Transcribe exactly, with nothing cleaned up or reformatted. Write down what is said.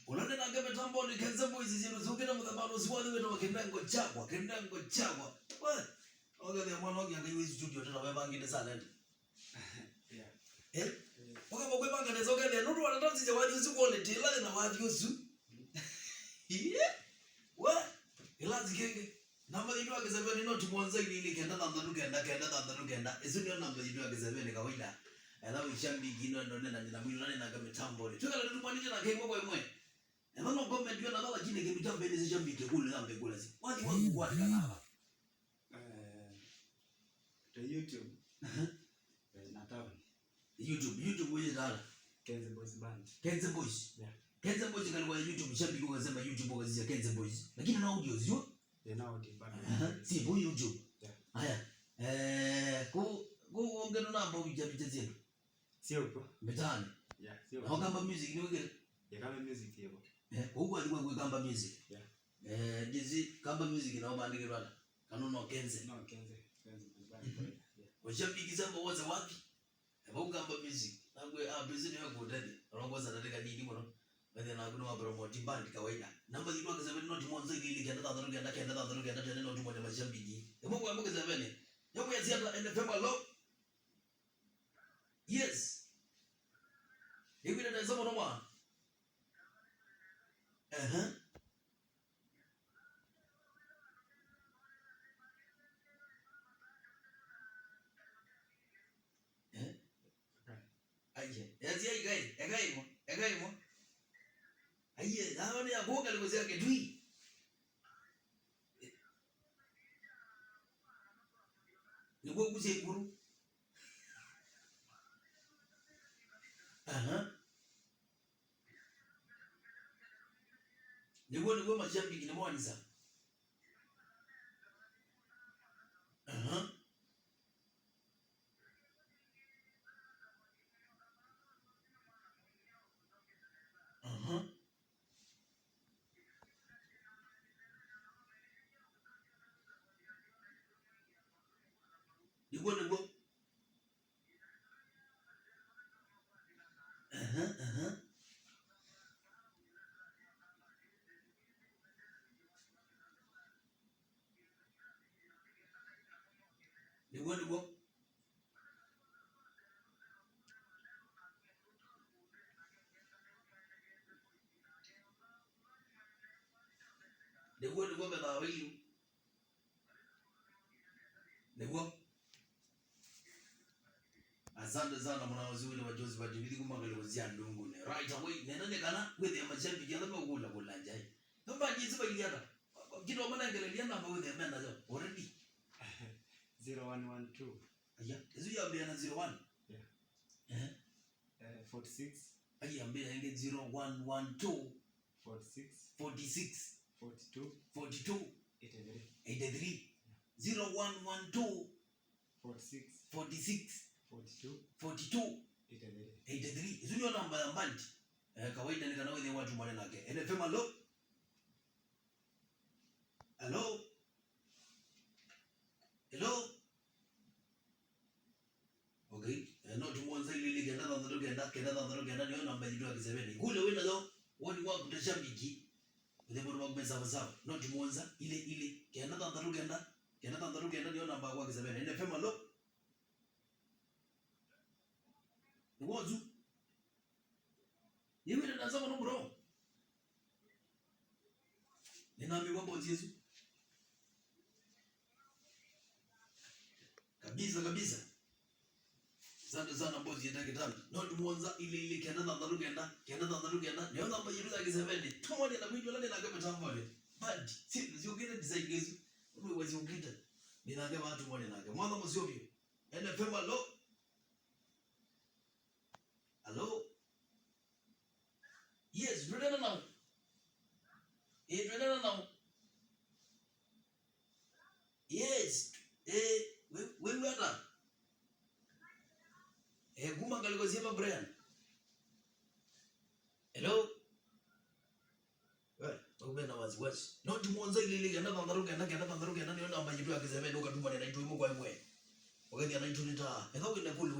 Ũla nĩ nake mĩtambonĩ, Kenze Boys, syĩndũ syũkĩte mũthamanĩ ũsu wathi wĩtawa Kĩnengo Kyakwa, Kĩnengo Kyakwa. We, ũkethĩa mwana ũngĩ angaiwe studio tena wevangĩte salenda. Yeah. Eh? Yeah. Ũkamba kwĩvanga nesa ũkethĩa nũndũ wanatazisya wathi ũsu quality ĩla yĩ na wathi ũsu. Yeah. We, ĩla nzikenge. Namba yitũ ya kĩsevenĩ noti mũonza ilĩ ilĩ kenda thanthatũ kenda kenda thanthatũ kenda. Ĩsu nĩyo namba yitũ ya kĩsevenĩ kawaida. Ela wĩsya mbiki ino ndo nena nyina mwĩlũ na nena mĩtambonĩ. Twĩkala tũtumanĩte na kĩmwe kwa ĩmwe. Ela no comment yo na thao lakini kĩndũ kya mbele sisya mbiki kule na mbekula si. Wathi wa kukwata kana hapa. Eh, ta YouTube. Aha. Eh, na town. YouTube, YouTube wĩyĩtaala? Kenze Boys Band. Kenze Boys. Yeah. Kenze Boys ngalĩko ya YouTube, shabiki ukasema YouTube ukazisya Kenze Boys. Lakini na audio sio? Ĩna audio bado. Aha, si bu YouTube. Yeah. Aya. Eh, ku, ku wonge no namba ubicha bicha zenu. Sio kwa. Mitaani. Yeah, sio. Na Kamba Music nĩ wĩkĩte? Yeah, Kamba Music sio kwa. Eh, kwa kwa kwa Kamba Music. Yeah. Eh, ndizi Kamba Music na ubandike bana. Kanu no Kenze. No, Kenze. Kenze. Mhm. Yeah. Washabiki zako wote wapi? Eba Kamba Music. Nangwe, ah, busy nĩ kũtethi. Rongo sana teka nini mũno. Bethe na kuno promote band kawaida. Namba yitũ ya kĩsevenĩ noti mũonza ilĩ ilĩ kenda thanthatũ kenda kenda thanthatũ kenda tene no tumone mashabiki. Eba kwa mke sevenĩ. Yoko ya ziata N F M alo. Yes. Nĩkwĩte nesa mũno mwa. Ehe. Eh? Aiye, esi aikai, ekai mo, ekai mo. Aiye, nawe nĩ akũka nĩ kũsya kĩtui. Nĩguo kusya ikuru. Aha. Nĩguo, nĩguo mashabiki nĩ mwanisa. Aha. Aha. Nĩguo, nĩguo. Aha, aha. Nĩguo, nĩguo. Nĩguo, nĩguo, methaa waiu. Nĩguo. Asante sana, mwana wa Zuwile wa Josephat, ndivithi kuma ngalĩko sya Ndũngũnĩ. Right away, nenda nĩ kana wĩthĩa mashabiki ala mekũla kũla njaĩ. Namba jinsi vailiata. Kitu manengelelia namba wĩthĩa menayo already. Zero one one two. Aya, ĩsu yambĩa na zero one. Yeah. Eh. Eh, forty-six. Ai, ambĩa ĩngĩ, zero one one two. Forty-six. Forty-six. Forty-two. Forty-two. Eighty-three. Eighty-three. Yeah. Zero one one two. Forty-six. Forty-six. Forty-two. Forty-two. Eighty-three. Eighty-three. Ĩsu nĩyo namba ya band. Eh, kawaida nĩ kana wĩthĩe watumane nake. N F M, hello? Hello? Hello? Okay. Eh, noti mũonza ilĩ ilĩ kenda thanthatũ kenda kenda thanthatũ kenda nĩyo namba yitũ ya kĩsevenĩ. Kule wĩ nayo, woni waku ta shabiki. Ũthe mũndũ waku me sawa sawa. Noti mũonza ilĩ ilĩ kenda thanthatũ kenda kenda thanthatũ kenda nĩyo namba yakwa ya kĩsevenĩ. N F M, hello? Nĩ wozu. Nĩwĩte nesa mũno, bro. Nĩnamĩw'a mbosi ĩsu. Kabisa, kabisa. Asante sana, mbosi ya ndagĩtarĩ. Noti mũonza ilĩ ilĩ kenda thanthatũ kenda kenda thanthatũ kenda. Nĩyo namba yitũ ya kĩsevenĩ. Tũmwone na kwĩtw'ĩla nĩ nake mĩtambonĩ. Bandi. Si, siũkĩte design ĩsu. Ũndũ wa siũkĩte. Nĩ nake watu mone nake. Mwana mũsio biũ. N F M, hello? Hello? Yes, ndũnena nao. Eh, ndũnena nao. Yes. Eh, we, we, we ata? Eh, kuma ngalĩko syema, Brian. Hello? We, ũme na wasiwasi. Noti mũonza ilĩ ilĩ kenda thanthatũ kenda kenda thanthatũ kenda nĩyo namba yitũ ya kĩsevenĩ, ũkatumane naitũ ĩmwe kwa ĩmwe. Ũkethĩa naitũ nĩ ta, etha wĩna kũlĩ